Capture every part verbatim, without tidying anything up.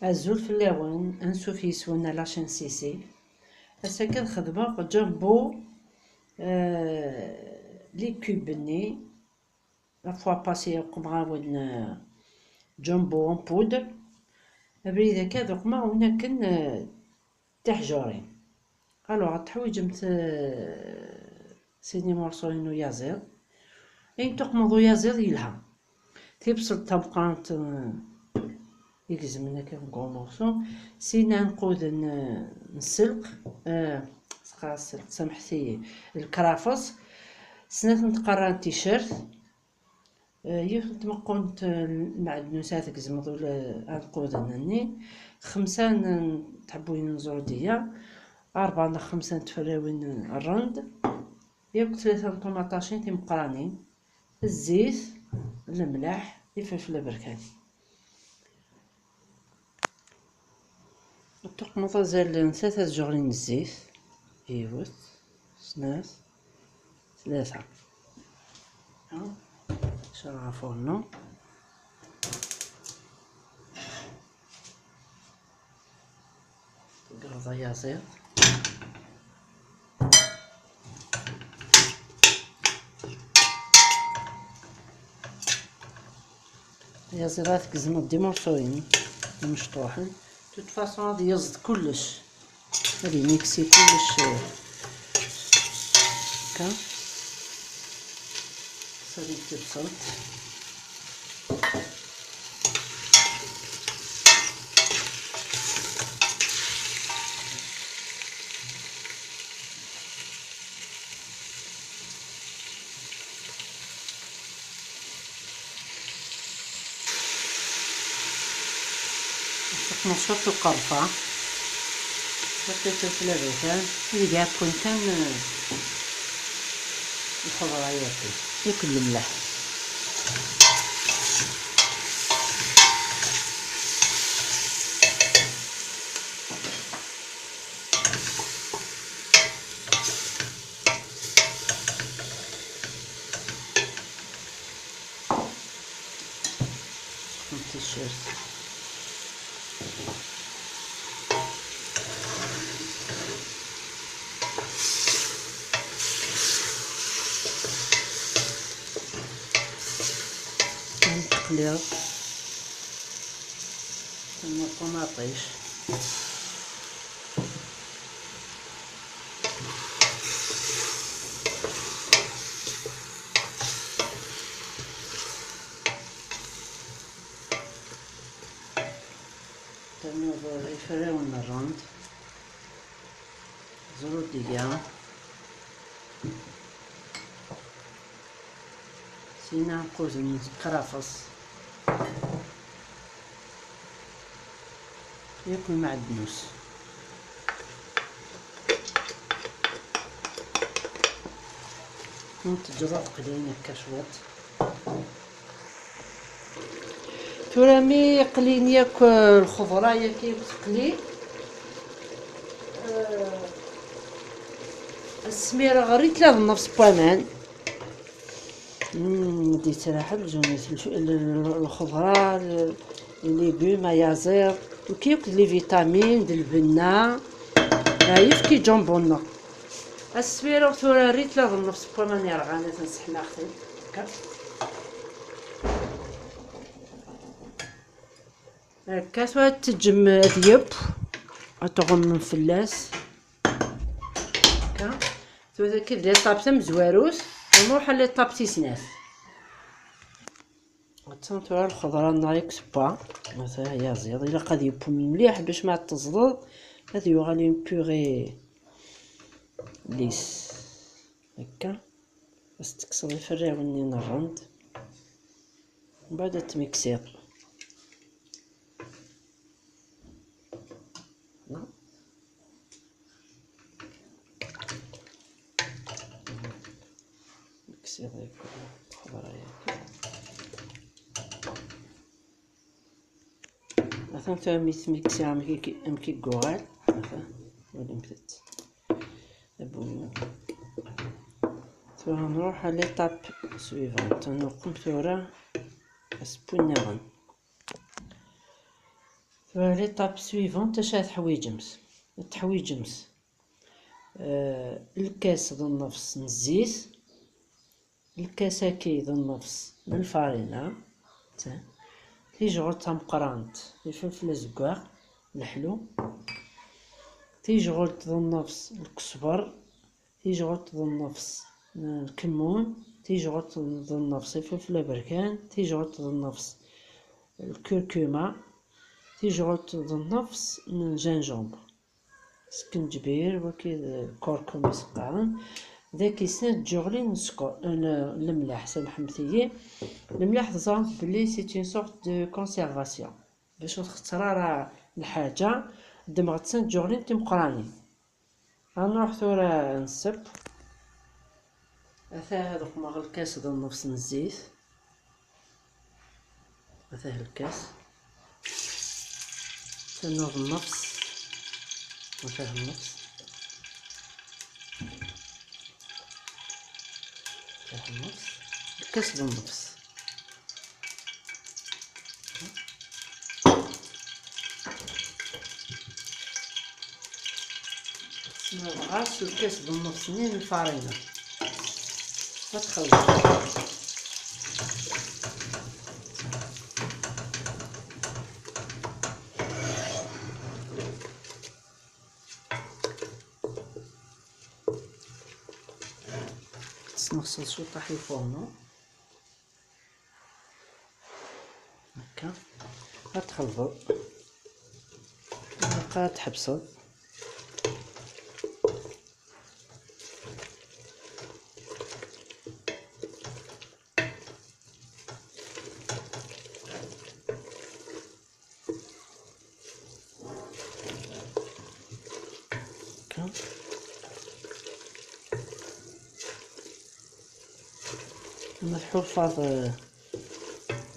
Azul fell-awen, ansuf yes-wen à la chaîne Sisi. Ass-agi ad xedmeɣ jumbo, euh, les cubes-nni, la fois passée uqmeɣ-awen, euh, jumbo en poudre. Abrid-agi ad uqmeɣ-awen akken, euh, tiḥjurin. Alors, ad teḥwiǧemt, euh, sin imurṣuyen n uyaziḍ. Ayen tuqmeḍ uyaziḍ yelha. Tibṣelt tameqqrant, eh, igezmen akka deg umurṣu. Sin iɛenquden, eh, n sselq, eh, sqa sselq, samḥet-iyi, lkrafeẓ. Snat n tqerra n ticcert. Eh, yiwet n tmeqqunt, eh, n lmeɛdnus ara tgezmeḍ ula iɛenquden-nni. Xemsa n tḥebbuyin n ẓrudiya. Rebɛa neɣ xemsa n tferrawin n rrend. Yakk tlata n ṭumaṭacin timeqqranin, zzit, lemleḥ, ifelfel aberkan. Tuqmeḍ azal n tlata tjuɣrin n zzit, yiwet, snat, tlata. Ha? Cerɣ afurnu. Tegreḍ ayaziḍ. Ayaziḍ ad tgezmeḍ d imurṣuyen imecṭuḥen. De toute façon, ad yeẓd kullec. Ad yemiksi kullec, eh, akka. Sali tibṣelt. Teqmeḍ cwiṭ uqerfa, cwiṭ iflfla berkan, ad iɛekk kan, eh, lxeḍra-yagi, yakk lemleḥ. N ticcert. Teqliḍ. Ṭumaṭic. Ternuḍ iferrawen n rrend, zrudiya, sin iɛenquden n kṛafeṣ. Yakk lmeɛdnus. Teǧǧeḍ ad qlin akka cwiṭ. Tura mi qlin yakk, eh, lxeḍra-yagi akk teqli, eh, ad smireɣ rriklaḍ nnefs n waman. Mm, d-yettraḥ lǧunit, l-, l-, l-, lxeḍra, l-, les légumes, ayaziḍ, nekk yakk d les vitamines, d lbenna, d ayefki jumbo-nneɣ. Ad smireɣ tura rriklaḍ nnefs n waman yerɣan, ad ten-sseḥmaɣ-ten. Akka. Akka, tura ad teǧǧem ad yeww, ad tɣemmem fell-as. Akka. Tura tagi d l'étape tamezwarut, ad nruḥ ɣer l'étape tis snat. Attan tura lxeḍra-nneɣ i yewwa, ata ayaziḍ, ilaq ad yeww mliḥ bac ma teẓḍeḍ, ad yuɣal une purée lisse. Akka. Ad s-tekkseḍ iferrawen-nni n rrend. Mbeɛd ad tmiksiḍ. Miksiḍ yakk lxeḍra-yagi. Atan tura mi tmiksiɣ amek i, amek i yuɣal. Atan, walimt-t. Abunnu. Tura nruḥ à l'étape suivante. Ad nuqem tura asewwi nniḍen. L'étape suivante, acu ara teḥwiǧemt? Teḥwiǧemt, eh, lkas d nnefs n zzit, lkas-agi d nnefs n lfarina, ta-, tijɣelt tameqqrant, ifelfel azeggaɣ, leḥlu, tijɣelt d nnefs n lkesber, tijɣelt d nnefs n lkemmun, tijɣelt d nnefs ifelfel aberkan, tijɣelt d nnefs lkurkuma, tijɣelt d nnefs n gingembre. Skenǧbir, waki d kurkum i s-qqaren. Daki snat tjuɣlin n sskeṛ, n lemleḥ, samḥemt-iyi. Lemleḥ, teẓramt belli c'est une sorte de conservation. Bac ur txetter ara lḥaǧa, ddmeɣ-d snat tjuɣlin timeqqranin. Ad nruḥ tura nsepp. Ata ad uqmeɣ lkas d nnefs n zzit. Ata lkas. Ata nnefs. Ata nnefs. Ata nnefs. Lkas d nnefs. Tesmireḍ-as lkas d nnefs-nni n lfarina. Ma txelḍeḍ. Tesneɣseḍ cwiṭaḥ i lfurnu. Akka. Ad txelḍeḍ. Ilaq ad tḥebseḍ. Akka. Ma tḥulfaḍ, eh,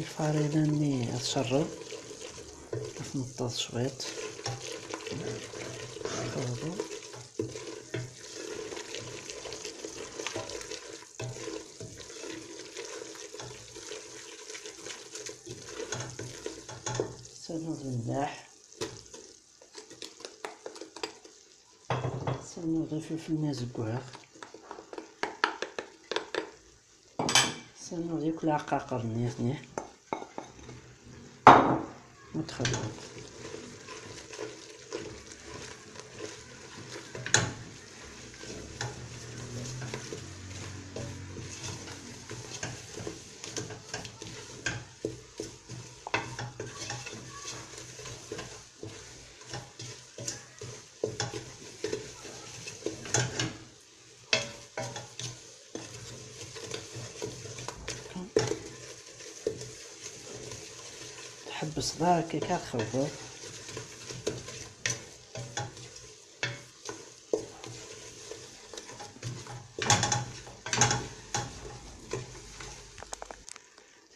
lfarina-nni ad tcerreḍ, ad tneṭṭeḍ cwiṭ. Txelḍeḍ. Tessernuḍ lemleḥ. Tessernuḍ ifelfel azeggaɣ. Tessernuḍ yakk leɛqaqer-nni. Ad txelḍeḍ. Tḥebbseḍ akka, ad txelḍeḍ.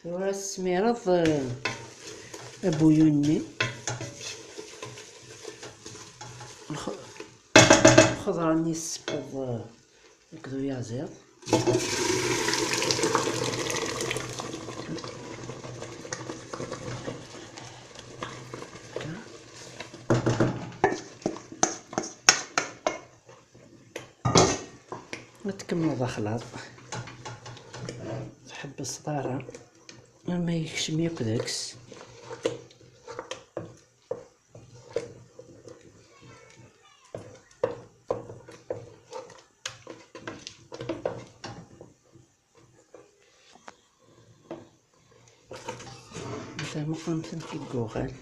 Tura tesmireḍ, eh, abuyu-nni. Lx-, lxeḍra-nni tessewweḍ, eh, akked uyaziḍ. Ma tkemmleḍ axlaḍ, tḥebbseḍ ara ama yekcem yakk deg-s. Anta muqemt amek i yuɣal.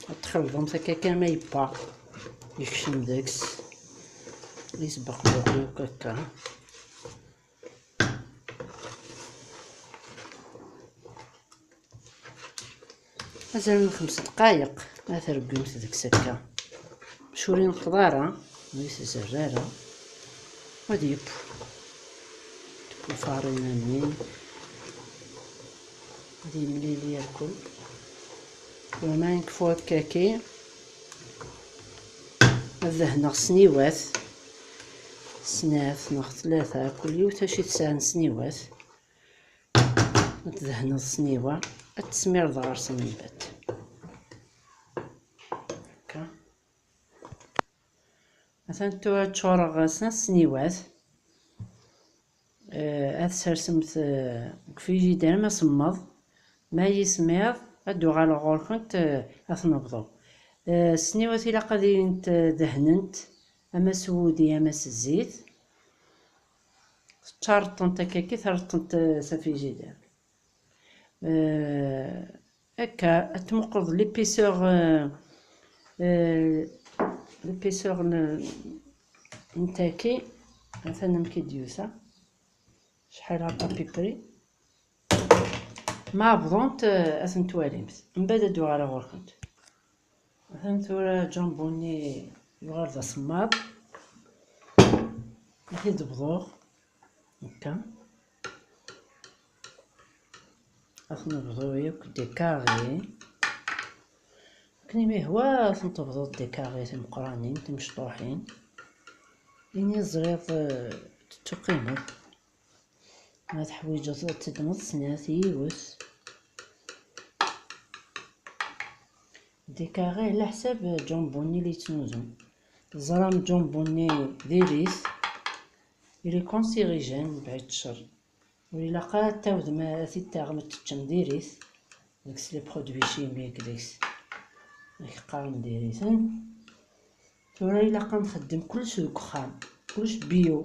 Ad txelḍemt akka kan ma yebba. Yekcem deg-s. Yesbeqbuq yakk akka. Azal n xems dqayeq ad treggemt deg-s akka. Maca ur ineṭṭeḍ ara, ur yesserra ara. Ad yeww. Teww lfarina-nni. Ad yemlili irkel. Wama nekfu akkaki, ad dehneɣ sniwat. Snat neɣ tlata, kul yiwet acu i tesɛa n sniwat. Ad tdehneḍ sniwa, ad tesmireḍ ɣer-sen mbeɛd. Atan tura ččureɣ snat sniwat. Eh, ad sersemt, eh, deg frijider ma semmeḍ. Ma yismiḍ, ad d-uɣaleɣ ɣur-kent, eh, ad ten-bḍu. Eh, sniwat ilaq ad ilint, eh, dehnent, ama s wudi, ama s zzit. Teččareḍ-tent akka, ki terreḍ-tent, eh, s frijider. Eh, akka, ad tmuqleḍ l'épaisseur, eh, eh, l'épaisseur n, n taki. Atan amek i d-yusa. Acḥal à peu près. Ma bḍunt, eh, ad tent-twalimt. Mbeɛd ad d-uɣaleɣ ɣur-kent. Atan tura jambuni yuɣal d asemmaḍ. Ad t-id-bḍuɣ. Akka. Ad t-nebḍu yakk des carrés. Akken imi yehwa ad ten-tebḍuḍ des carrés timeqqranin, timecṭuḥin. Ini ẓriḍ, eh, tettuqimeḍ. Ma teḥwiǧeḍ ad teddmeḍ snat, yiwet. Des carrés ɛla ḥsab jambuni li yettnuzun. Teẓram jambuni diri-t, il est cancérigène, mebɛid ccer. Ur ilaq ara ad tawdem, ad t-id-taɣem ad teččem diri-t. Deg-s les produits chimiques, deg-s. Ad k-qqaren diri-ten. Tura ilaq ad nxeddem kullec deg uxxam, kullec bio.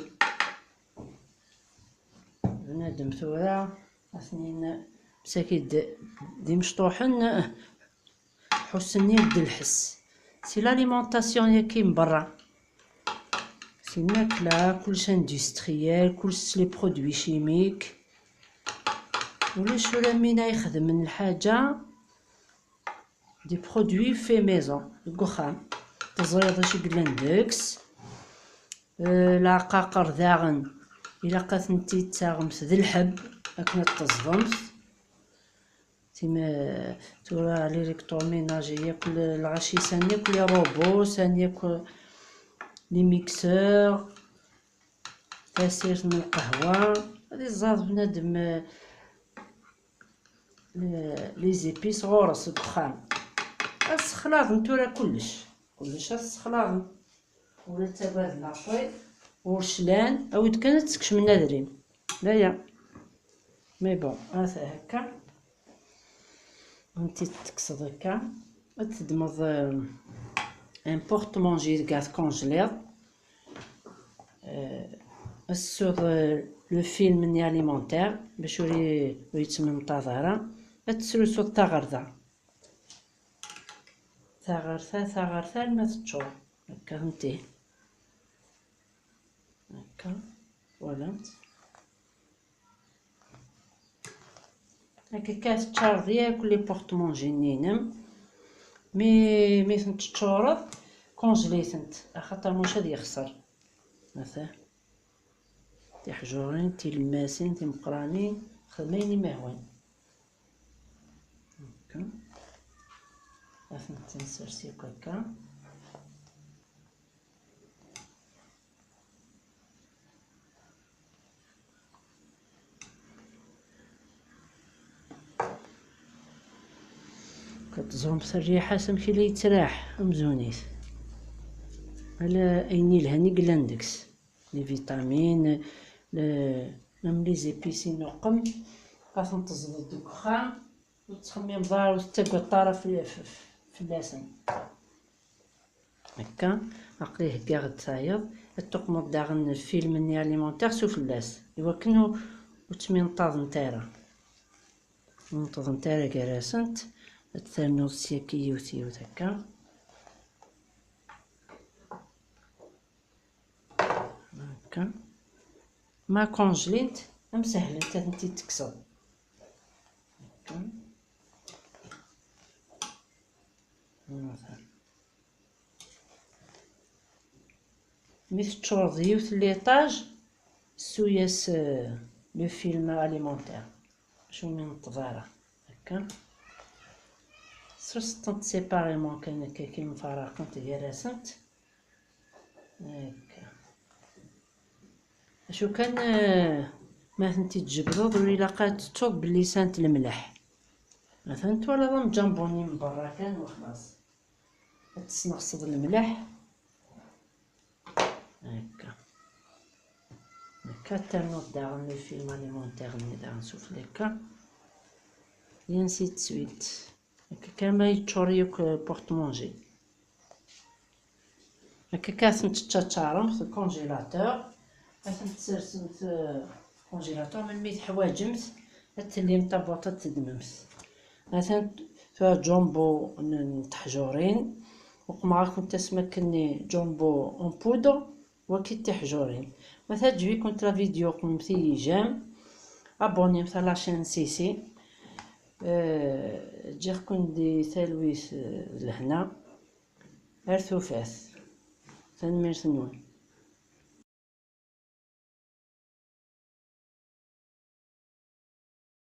Bnadem tura, atnin msakit d, d imecṭuḥen, ḥussen-d lḥess. C'est l'alimentation yaki n berra. C'est lmakla, kullec industriel, kullec les produits chimiques. Ulac ula mina ixedmen lḥaǧa. Des produits faits maison, deg uxxam. Teẓriḍ acu yellan deg-s. Eh, lɛqaqer daɣen, ilaq ad tent-id-taɣemt d lḥebb akken ad teẓḍemt. Tim-, tura l'électroménager, yakk l-, lɣaci sani yakk les robots, sani yakk les mixeurs, tasirt n lqahwa, ad iẓẓad bnadem, eh, les épices ɣur-s deg uxxam. Ad sexlaḍen tura kullec. Kullec ad sexlaḍen. Ula ttagaden aṭwi. Ur clan. Awi-d kan ad tsekcem adrim. D aya. Mais bon, ata akka. Ad tent-id-tekkseḍ akka. Ad teddmeḍ, euh, un porte-manger deg ad tconjliḍ. Euh, ad tessuḍ, euh, le film-nni alimentaire, bac ur i-, ur yettmenṭaḍ ara. Ad tesrusuḍ taɣerda. Taɣerda, taɣerda, alma teččur. Akka, nti. Akka, twalamt. Akka kan teččareḍ yakk les porte-manger-nni-inem. Mi, mi tent-teččureḍ, konjli-tent, axaṭer maca ad yexṣer. Ata. Tiḥjurin, tilemmasin, timeqqranin, xdem ayen i m-ihwan. Akka. Ad tent-nsers yakk akka. Ad teẓremt rriḥa-s amek i la yettraḥ amzun-is. Ala ayen yelhan i yellan deg-s. Les vitamines, le, même les épices i nuqem, ad tent-teẓḍeḍ deg uxxam, ur tettxemmimeḍ ara, ur tettaggadeḍ ara f-, f-, fell-asen. Akka, aql-i heggaɣ-d tayeḍ, ad tuqmeḍ daɣen film-nni alimentaire s ufella-s, iwakken ur, ur ttminṭaḍent ara. Ur ttminṭaḍent ara gar-asent, ad ternuḍ syaki yiwet yiwet akka. Akka. Ma konjlint, am sehlent ad tent-id-tekkseḍ. Akka. Mi teččureḍ yiwet n l'étage, ssu-yas, euh, le film alimentaire. Acu mi neṭṭeḍ ara. Akka. Sruseḍ-tent séparément kan akka, ki mfaraqent gar-asent. Akka. Acu kan, eh, ma tent-id-tjebdeḍ, ur ilaq ad tettuḍ belli sɛant lemleḥ. Atan twalaḍ am jambuni n berra kan, wexlaṣ. Ad tesneɣseḍ lemleḥ. Ad ternuḍ daɣen le film alimentaire-nni daɣen sufella akka. Et ainsi de suite. Akka kan ma yeččur yakk porte-manger. Akka kan ad tent-teččaččaremt deg congélateur. Ad tent-tsersemt, euh, deg congélateur, melmi teḥwaǧemt ad tellimt tabwaṭ ad teddmemt. Atan tura jumbo n, n teḥjurin. Uqmeɣ-akent asmi akkenni jumbo en poudre. Waki d tiḥjurin. Ma teɛǧeb-ikent la vidéo, qmemt-iyi j'aime. Abonnemt à la chaîne Sisi. Euh, ǧǧiɣ-ken di talwit, euh, d lehna. Ar tufat. Tanemmirt-nwen.